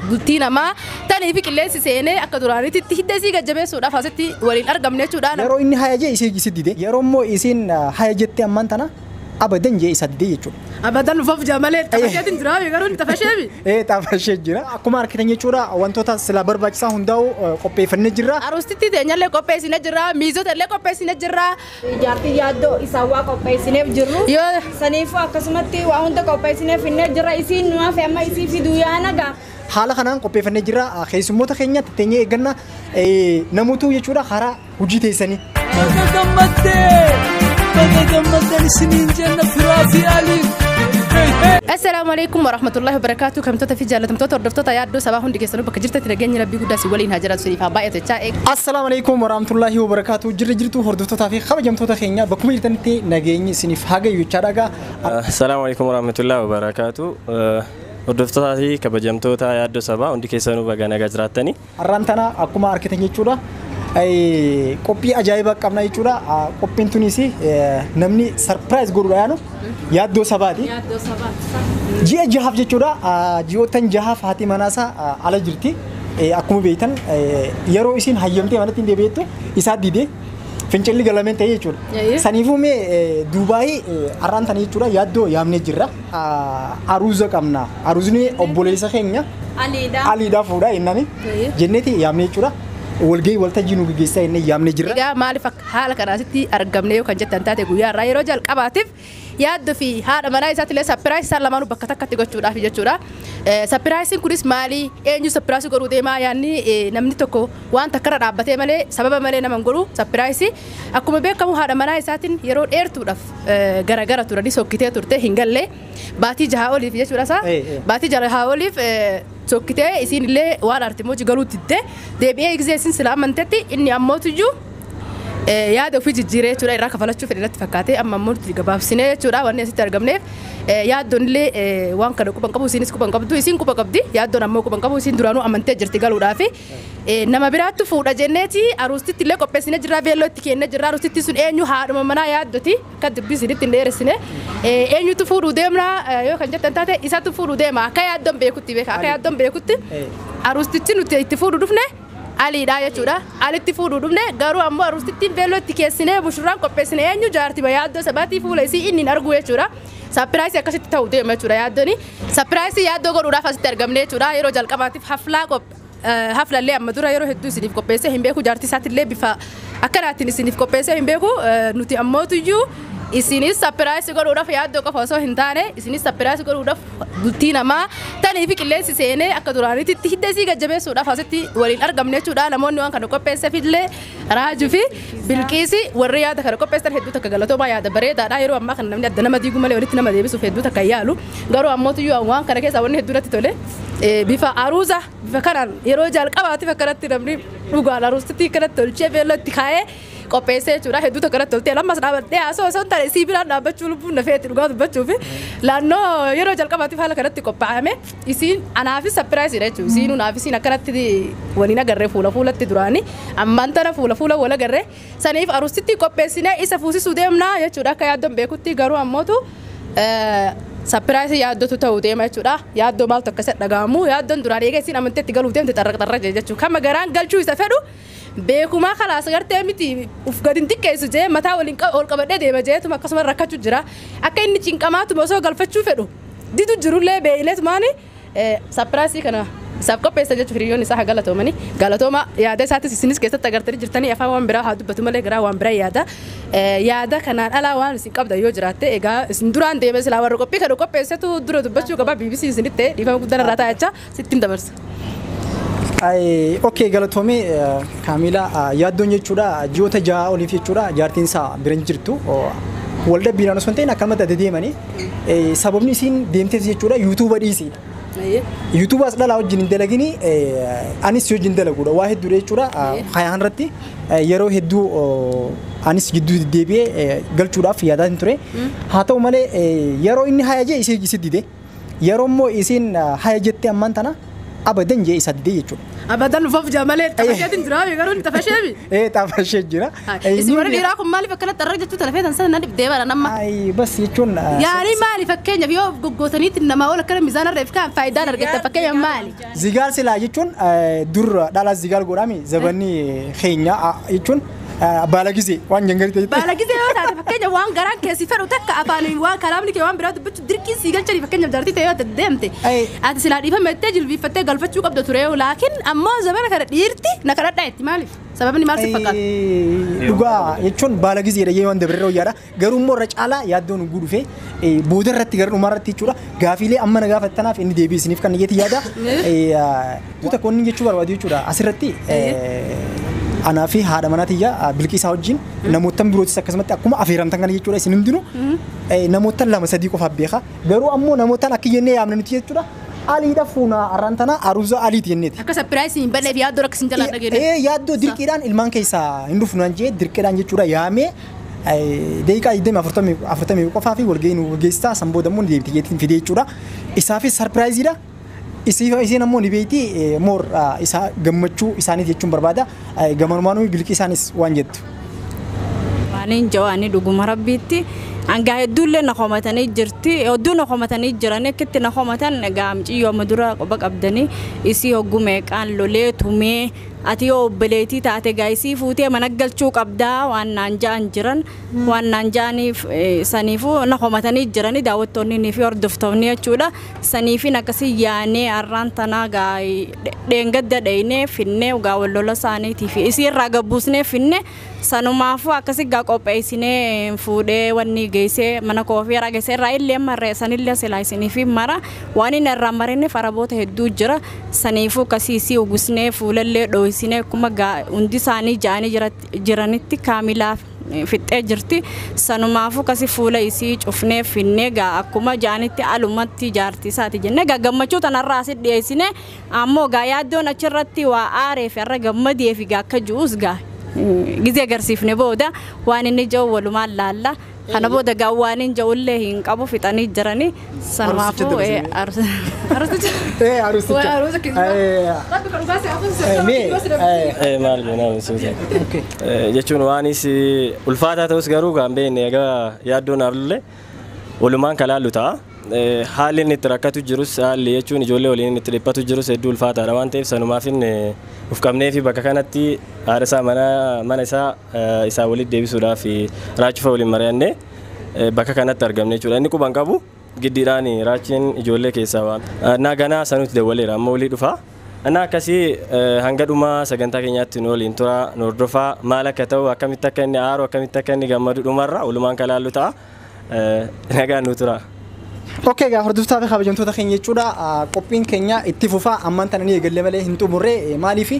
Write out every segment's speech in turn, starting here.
Bultii namaa tanii fi qilleensi seenee akka duraanitti hidda isii gajjabeessuudhaaf asitti waliin argamne jechuudha. Yeroo inni haya jee isii isi dide. Yeroo immoo isiin haya jettee ammaan tana abadan jee isa dide jechuudha. Abadan ufaaf jamalee xafasheetiin jira garuu xafasheemi. Xafashee jira. Akkuma argitan jechuudha wantoota sila barbaachisaa hundaa'u qopheeffannee jirra. Aruustitti teenyallee qopheessinee jirra. Miizota illee qopheessinee jirra. Jaartii yaaddoo isaa waa qopheessineef jirru. Saniifuu akkasumatti waa hunda qopheessineef finnee jirra. Isiin nu hafe amma isii fiduu yaana gaa. Haala kanaan qopheeffannee jirra. Keessummoota keenya teenyee eegganna namoota jechuudha karaa hojii teessanii. Baga gammaddee! Baga gammaddan isiniin jenna firaa fi aliin. Assalaamu alaikum warahmatullahi wabarakatuh. Kamtoota fi jaallatamtoota hordoftoota yaaddoo sabaa hundi keessanuu bakka jirtanitti nageenyi rabbii guddaa si waliin haa jiraatu isiniif haa baay'atu jechaa eega. Assalaamu alaikum warahmatullahi wabarakatuh. Jirri jirtu hordoftootaa fi kabajamtoota keenya bakkuma jirtanitti nageenyi isiniif haa gayu jechaa dhagaa. Assalaamu alaikum warahmatullahi wabarakatuh. Hordoftootaa fi kabajamtoota yaaddoo sabaa hundi keessanuu baga nagaa jiraattani. Har'aan tana akkuma argitan jechuudha. Qophii ajaa'ibaa qabna jechuudha. Qophiin tunis namni surprise godhuudha yaanu yaaddoo sabaati. Yaaddoo sabaati. Ji'a jahaaf jechuudha. Ji'oottan jahaaf haati manaasaa ala jirti. Akkuma beektan yeroo isiin hayyamtee manatti hin deebi'ettu isaa didee fincilli galameen ta'e jechuudha. Saniifuu mee Duubaayii har'aan tana jechuudha yaaddoo yaamnee jirra. Aruuza qabna. Aruuzni obboleessa keenya Aliidhaa. Aliidhaa fuudha jennaan jenneeti yaamnee jechuudha. Walgahii waltajjii nu gaggeessaa jennee yaamnee jirra. Egaa maaliif haala kanaasitti argamne yoo kan jettan taate guyyaa irraa yeroo jalqabaatiif yaaddoo fi haadha manaa isaatti illee surprise isaan lamaanuu bakka takkatti gochuudhaaf jechuudha. Surpriseiin kunis maali? Eenyu surprise godhuu deemaa? Yaanni namni tokko waan takkarra dhaabbatee malee sababa malee nama hin godhu surprise. Akkuma beekamu haadha manaa isaatiin yeroo dheertuudhaaf garagara turanii sokkitee turte hin galle baatii jahaa oliif jechuudha isaa. Baatii jahaa oliif sokkitee isiin illee waan artimoo galuutti didde deebi'ee eegzee isiin sila amantetti inni ammootuyyuu yaada ofii jijjiiree jechuudha irraa kafalachuu fedhe natti fakkaate amma ammoo nuti gabaabsinee jechuudha wanni asitti argamneef yaaddoon illee waan kana quban qabu isiinis quban qabdu isiin quba qabdi yaaddoon ammoo quban qabu isiin duraanuu amantee jirti galuudhaafi nama biraattu fuudha jenneeti aruustitti illee qopheessinee jirra beelloo itti kennee jirra aruustitti sun eenyu haadhuma manaa yaaddoti akka dubbii isinitti hin dheeressine eenyutu fuudhuu deemna yoo kan jettan taate isatu fuudhuu deema akka yaaddoon beekutti beeka akka yaaddoon beekutti aruustichi nuti itti fuudhuu dhufne Aliidha jechuudha. Alitti fuudhuu dhufne garuu ammoo aruustittiin beelloo itti keessinee mushurraan qopheessine eenyu jaartii yaaddoo sabaatii fuula isii inni hin argu jechuudha. Surprise akkasitti ta'uu deema jechuudha yaaddooni. Surprise yaaddoo godhuudhaaf asitti argamne jechuudha. Yeroo jalqabaatiif haflaa haflallee amma dura yeroo hedduu isiniif qopheessee hin beeku jaartii isaatiillee bifa akkanaatiin isiniif qopheessee hin beeku nuti ammootuyyuu isinis surprise godhuudhaaf yaaddoo qofa osoo hin taane isinis surprise godhuudhaaf bultii namaa tanii fi qilleensi seenee akka duraanitti hidda isii gajjabeessuudhaaf asitti waliin argamne jechuudha. Namoonni waan kana qopheesseef illee Raajuu fi Bilqiisi warri yaada kana qopheessan hedduu takka galatoomaa yaada bareedaadha. Yeroo ammaa kana namni adda nama diiguu malee walitti nama deebisuuf hedduu takka yaalu. Garuu ammootuyyuu waan kana keessaa wanni hedduu natti tole bifa aruuza bifa kanaan yeroo jalqabaatiif akkanatti namni dhugaan aruustitti akkanatti tolchee beelloo itti kaa'ee qopheessee jechuudha. Hedduu takka irratti toltee lammas dhaabbattee haasoo osoo hin taane sii biraan dhaabbachuu lubbuun nafeetti dhugaa dubbachuuf laannoo yeroo jalqabaatiif haala kanatti qophaa'ame isiin anaafis surpriseiidha jechuudha. Isiinuu naaf isiin akkanatti waliin agarree fuula fuulatti duraanii ammaan tana fuula fuula wal agarree saniif aruustitti qopheessinee isa fuusisuu deemnaa jechuudha. Akka yaaddoon beekutti garuu ammootu surprise yaaddotu ta'uu deema jechuudha. Yaaddoo maaltu akkasitti dhaga'amu yaaddoon duraan eega isiin amanteetti galuuf deemte xarra xarra jechuudha. Kama garaan galchuu isa fedhu beekumaa kalaas gartee miti uf gadi hin xiqqeessu jee mataa waliin ol qabadhee deema jeetuma akkasuma rakkachuu jira. Akka inni cinqamaatuma osoo galfachuu fedhu didu jirullee beeyleetumaani surprise kana isaaf qopheessa jechuun hiriyoonni isaa haa galatoomani. Galatooma yaada isaatis isinis keessatti agartanii jirtanii afaan waan biraa haa dubbatu malee garaa waan biraa yaada. Yaada kanaan alaa waan isin qabda yoo jiraatte egaa isin duraan deeme silaa warra qophii kana qopheessetu dura dubbachuu qaba BBC isinitti dhiifama guddaan irraa taa'achaa sittiin dabarsa. Okay galatoomee Kaamila yaaddoon jechuudha ji'oota ja'a oliif jechuudha jaartiin isaa bira hin jirtu. Waldhabbiidhaan osoo hin ta'in akkanumatti adda deemanii sababni isiin deemteef jechuudha yuutuuba dhiisiidha. Yuutuuba as dhalaa wajjin hin dalagini anis wajjin dalaguudha waa hedduudha jechuudha. Hayaan irratti yeroo hedduu anis gidduu deddeebi'ee galchuudhaaf yaadaa hin ture. Haa ta'u malee yeroo inni haya jee isii dide. Yeroo immoo isiin haya jettee ammaan tana Abadan jee isa didee jechuudha. Abadan nuuf jamalee tafasheetiin jira garuu ni tafasheemi. Tafashee jira. Isin warri dhiiraa kun maaliif akkanatti arra jechuu tana feetan sana nan dhibdee bara nama. Bas jechuun. Yaani maali fakkeenyaaf yoo goggootaniitti namaa ol akkana mizaana irra ifkaan faayidaan argatta fakkeenyaaf maali? Zigaal silaa jechuun dur dhala zigaal godhami zabanni keenya jechuun baala gisee waan jangarii ta'e. Baala gisee yoo taate fakkeenyaaf waan garaan keessi fedhu takka afaan waan kalaamni kee waan biraa dubbachuu dirqiin sii galchanii fakkeenyaaf jaartii ta'e yoo deemte. Ati silaa dhiifamettee jilbiiffattee galfachuu qabda ture laakiin ammoo zabana kana dhiirti na kadhadhaa itti maaliif? Sababni maal si fakkaata? Dhugaa jechuun baala giseedha jee waan dabaree wayyaadha. Garuu immoo irra caalaa yaaddoon guu dhufee booda irratti gara dhumaa irratti jechuudha. Gaafiilee amma na gaafattanaaf inni deebii isiniif kan jeeti yaada. Tuuta koonni jechuu barbaadu jechuudha. Asirratti anaa fi haadha manaa tiyya Bilqiisaa wajjin namootan birootis akkasumatti akkuma affeeramtan kana jechuudha isin hundinuu namootan 2 3 qofaaf beeka. Garuu ammoo namootan akka jennee yaamna nuti jechuudha. Aliidha fuuna arraan tana aruuza aliiti jenneeti. Akka sapiraayisii hin banneef yaaddoo rakkisin jalaa dhageenne. Yaaddoo dirqiidhaan ilmaan keessaa hin dhufu naan jee dirqiidhaan jechuudha yaamee daqiiqaa 20 qofaa fi walgahii nu gaggeessitaa san booda immoo ni deebiti jeetiin fidee jechuudha. Isaafis sarpiraayiziidha. Isiin ammoo ni beekti moor isaa gammachuu isaaniif jechuun barbaada. Gamanumaanuu Bilqii isaanis waan jettu. Waan jawaanii dhuguma rabbiitti hangaa hedduullee na komatanii jirti. Hedduu na komatanii jiran akkitti na komatan egaa mucayyoo amma dura quba qabdanii isii hogguu meeqaan lolee tumee ati yoo obboleettii taate egaa isii fuutee mana galchuu qabdaa waan naan ja'an jiran waan naan ja'aniif saniifuu na komatanii jiranii daawwattoonni fi hordoftoonni jechuudha. Saniifin akkasii yaanee har'aan tanaa gaa dheengadda dheenee finnee gaa wallola isaaniitii fi isii irraa gabbuusnee finne sanumaafuu akkasii gaa qopheessinee fuudhee wanni geessee mana koofii irraa geessee irraa illee marree sanillee silaa isinii fi mara waan inni irraa marinne faraboota hedduu jira. Saniifuu akkasii isii uwwisnee fuulallee dhooysinee akkuma hundi isaanii ja'anii jiranitti kaamilaaf fixxee jirti. Sanumaafuu akkasii fuula isii cufnee finnee gaa akkuma ja'anitti alumatti jaartii isaati jennee gaa gammachuu tanarraa asi dhiyeessine ammoo gaa yaaddoon achirratti waa aaree fi har'a gammadee fi gaa akka ji'us gaa gizee agarsiifne booda waan inni jiru walumaan laalla. Kana booda gaa waan inni jiru hin qabu fixanii jiranii sanumaafuu Aruusicha. Aruusicha. Maal goonaa misoota. Jechuun waanis ulfaataa ta'us garuu kan beekne egaa yaaddoon arullee walumaan kalaallu ta'a. Haalli inni itti rakkatu jirus haalli jechuun ijoollee waliin inni itti dhiphatu jirus hedduu ulfaataadha waan ta'eef sanumaaf inni of qabnee fi bakka kanatti haadha isaa mana isaa isaa walitti deebisuudhaaf raachufa waliin mari'annee bakka kanatti argamne jechuudha. Inni quban qabu giddiidhaan raachiin ijoollee keessaa waan. Naa ganaa sanutti dawwaleera amma olii dhufa. Annaa akkasii hanga dhumaa sagantaa keenyaatti nu waliin tura nu hordofaa maal akka ta'u akkamitti akka inni aaru akkamitti akka inni gammadu dhumarra walumaan kalaallu ta'a. Nagaan nu tura. Okay, egaa hordoftoota fi kabajamtoota keenya jechuudha. Qophiin keenya itti fufaa ammaan tana ni eegalle malee hin xumurre maaliif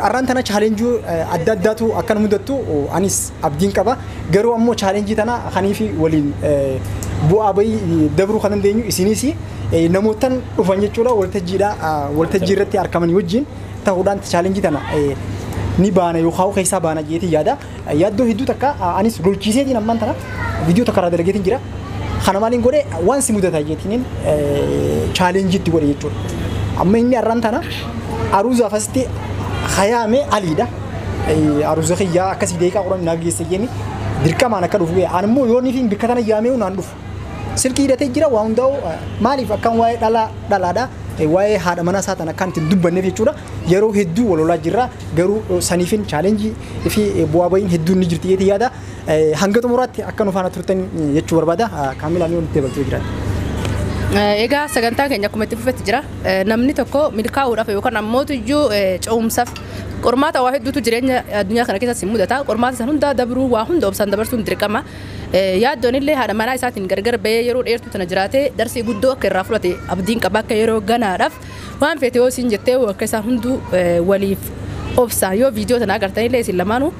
arraan tana chaalenjii adda addaatu akka nu mudattu anis abdiin qaba. Garuu ammoo chaalenjii tana kaniif waliin bu'aa bahii dabruu kan dandeenyu isinis namootan dhufan jechuudha waltajjiidha waltajjii irratti argamanii wajjin ta'uudhaan chaalenjii tana ni baana yookaan keessaa baana jeetii yaada. Yaaddoo hedduu takka anis lolchiiseetiin ammaan tana viidiyoo takka irraa dalageetiin jira. Kana maaliin godhe waan si mudata jeetiniin chaalenjiitti godhe jechuudha. Amma inni arraan tana aruuzaaf asitti hayaame aliidha. Aruuza kiyyaa akkasii deeqaa qoran naa geesse jenni dirqamaan akka dhufu ani immoo yoo niif bikka tana yaamee naan dhufu. Silkii hidhatee jira waa hundaa'u maaliif akkan waa'ee dhalaadha waa'ee haadha manaa isaa tana akkaan ittiin dubbanneef jechuudha. Yeroo hedduu wal lolaa jirra garuu saniifin chaalenjii fi bu'aa bahiin hedduun ni jirti jeetii yaada. Hanga xumuraatti akka nu faana turtan jechuu barbaada. Kaamilaa mi'oon itti dabaltee jiraata. Egaa sagantaan keenya akkuma itti fufetti jira. Namni tokko milkaa'uudhaaf yookaan ammoo iyyuu ce'umsaaf qormaata waa hedduutu jireenya addunyaa kana keessatti mudata. Qormaata san hundaa dabruu waa hunda obsaan dabarsuun dirqama. Yaaddoon illee haadha manaa isaatiin gargar bahee yeroo dheertuu tana jiraate darsii guddoo akka irraa fudhate abdiin qaba akka yeroo ganaadhaaf waan feete yoo isin jettee akka isaan hunduu waliif obsaan yoo viidiyoo tana agartanillee isin lamaanuu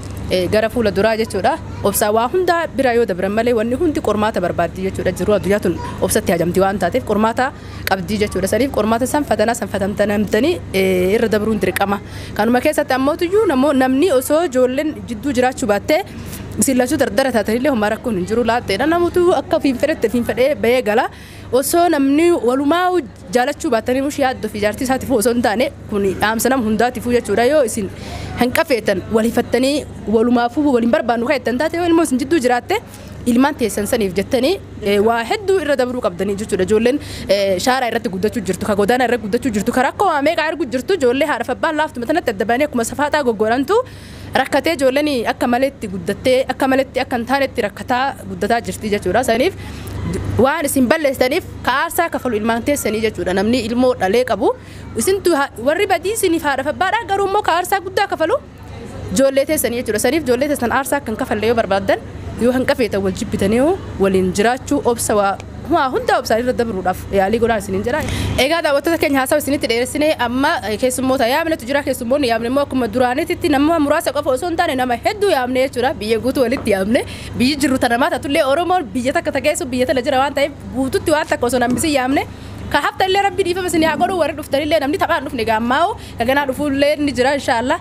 gara fuula duraa jechuudha. Obsaa waa hundaa bira yoo dabran malee wanni hundi qormaata barbaaddi jechuudha. Jiruu addunyaa tun obsatti hajamti waan taateef qormaata qabdii jechuudha. Saniif qormaata san fatanaa san fatamtanamtanii irra dabruun dirqama. Kanuma keessatti ammoo namni osoo ijoolleen jidduu jiraachuu baattee Isin lachuu dardara taatanillee homaa rakkoon hin jiru laatteedha. Namoota akka ofiin fedhette ofiin fedhee bahee gala. Osoo namni walumaa jaalachuu baatanii mush yaaddoo fi jaartii isaatiif osoo hin taane kun dhaamsa nama hundaatiifuu jechuudha. Yoo isin hanqafeetan walifattanii walumaafuu waliin barbaannu kan jettan taate yoo ilmoo isin jidduu jiraatte ilmaan teessan saniif jettanii waa hedduu irra dabruu qabdanii jechuudha. Ijoolleen shaaraa irratti guddachuu jirtu, ka godaanaa irratti guddachuu jirtu, ka rakkoo waa meeqa arguu jirtu ijoollee haadha fi abbaan laaftuma tanatti adda baanii akkuma safaaxaa goggorantu rakkatee ijoolleen akka maletti guddattee akka maletti akka hin taanetti rakkataa guddataa jirti jechuudha. Saniif waan isin balleessitaniif ka aarsaa kafalu ilmaan teessanii jechuudha. Namni ilmoo dhalee qabu isintu warri badii isiniif haadha fi abbaadha garuu immoo ka aarsaa guddaa kafalu ijoollee teessanii jechuudha. Saniif ijoollee teessan aarsaa kan kafalle yoo barbaaddan yoo hanqafeetan wal jibbitanii waliin jiraachuu obsa waa hunda obsaan irra dabruudhaaf yaalii godhaa isiniin jira. Egaa daawwattoota keenya haasawa isinitti dheeressinee amma keessummoota yaamnetu jira. Keessummoonni yaamne immoo akkuma duraanitti nama muraasa qofa osoo hin taane nama hedduu yaamne jechuudha. Biyya guutuu walitti yaamne biyyi jirru tana namaa taatullee Oromoon biyya takka tageessu biyya tana jira waan ta'eef guututti waan takka osoo namni yaamne. Ka hafta illee rabbi dhiifama isin haa godhu warri dhuftanillee namni taphaan dhufne gaammaa'u ka ganaa dhufuullee ni jira inshaallah.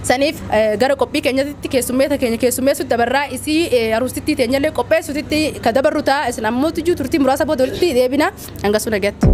Saniif gara qophii keenyatti keessummeeta keenya keessummeessu dabarraa isii aruustittii teenyallee qopheessuutitti ka dabarru ta'a isin ammoo tujuu turtii muraasa booda walitti deebina hanga sun nagaatti.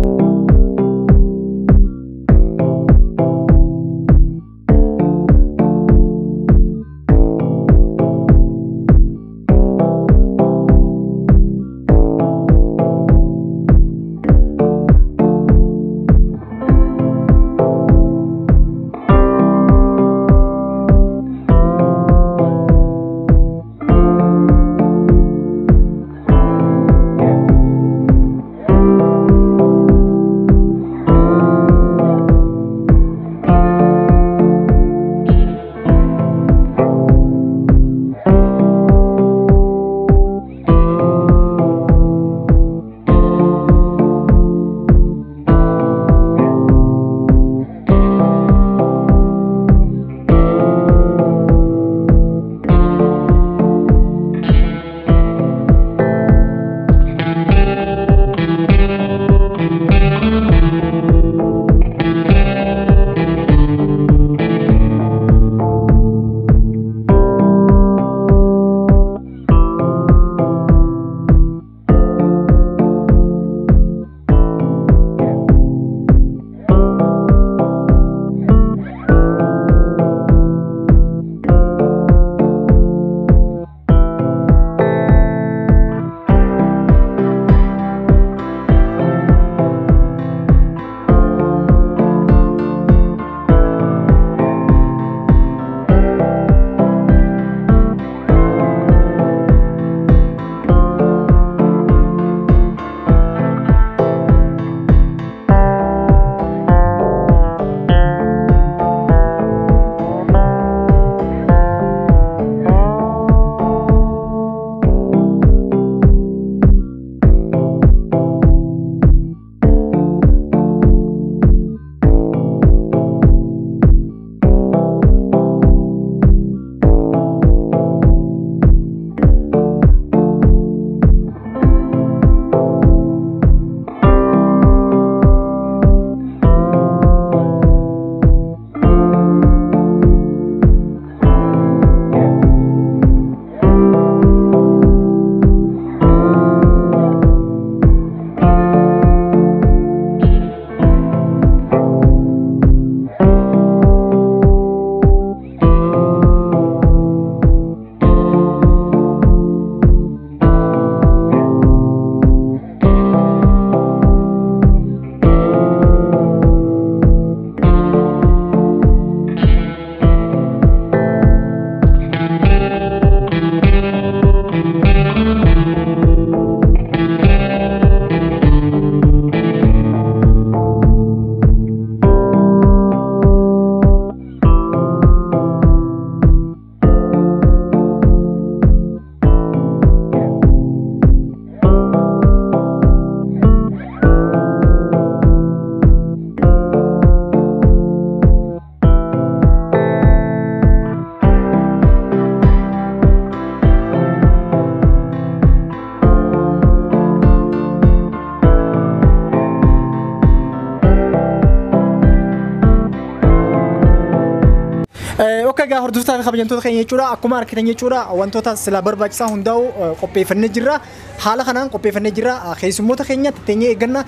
Akka egaa hordoftoota fi kabajamtoota keenya jechuudha akkuma argitan jechuudha wantoota sila barbaachisaa hundaa'u qopheeffannee jirra. Haala kanaan qopheeffannee jirra. Keessummoota keenya teenyee eegganna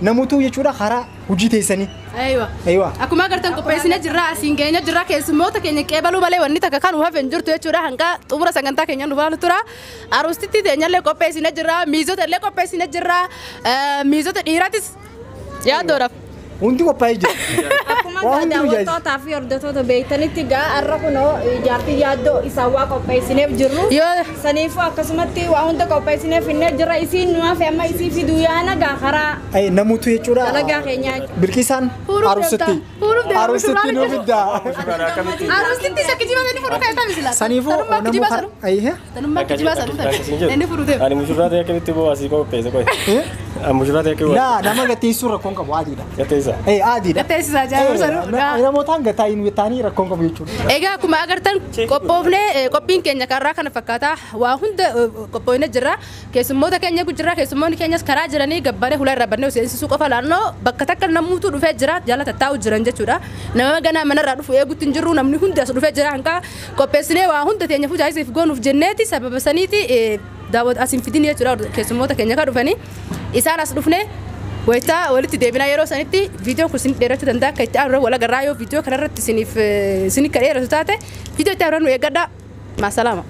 namoota jechuudha karaa hojii teessanii. Aywa. Aywa. Akkuma agartan qopheessinee jirra, asiin geenya jirra, keessummoota keenya qeebaluu malee wanni takka kan hafe hin jirtu jechuudha. Hanga xumura sagantaa keenya nu baanu tura. Aruustitti teenyallee qopheessinee jirra, miizota illee qopheessinee jirra, miizota dhiiratis yaaddoodhaaf. Hundi qophaa'ee jira. Akkuma Waa hundi nu jaajisa. daawwattootaa fi hordoftoota beektanitti gaa har'a kunoo jaartii yaaddoo isaan waa qopheessineef jirru. Yoo Saniifuu akkasumatti waa hunda qopheessineef finnee jirra isiin nu hafe amma isii fiduu yaana gaa karaa Namoota jechuudha. dalagaa keenyaa. Bilqiisaan Furuuf aruusitti. deemta. Furuuf deemta. Aruusitti nu fidda. Aruustitti isa kijibaa inni fudhu kan ta'e sila. Saniifuu Tanummaa kijibaa namoota sanuu. Ayyee. Tanummaa kijibaa sanuu ta'e. Inni fudhu deema. Ani mushurraa ta'e akkamitti boo asii qopheesse qoy. Ani mushurraa ta'e akkamitti Laa nama gateessuu rakkoon qabu adiidha. gatteessa. Adiidha. Gateessisaa jaaruu sanuu. Namootaan gataa hin taanii rakkoon qabu jechuudha. Egaa akkuma agartan qophoofnee qophiin keenya karraa kana fakkaata waa hunda qophoofnee jirra keessummoota keenya jirra keessummoonni keenyas karaa jiranii gabbaree hulaa irraa bannee seensisuu qofa laannoo bakka takka namuutu dhufee jira jala tattaa'u jiran jechuudha nama ganaa manarraa dhufu eeguutti hin jirru namni hundi as dhufee jira hanqa qopheessinee waa hunda teenya fujaayisiif goonuuf jenneeti sababa saniiti daawwat asiin fidin jechuudha keessummoota keenya kan dhufanii isaan as dhufne wayitaa walitti deebinaa yeroo sanitti viidiyoon kun isin dheerachuu danda'a akka itti aanu wal agarraa yoo viidiyoo kanarratti isiniif isin akka dheeratu taate viidiyoo itti aanu nu eeggadhaa maasalaama.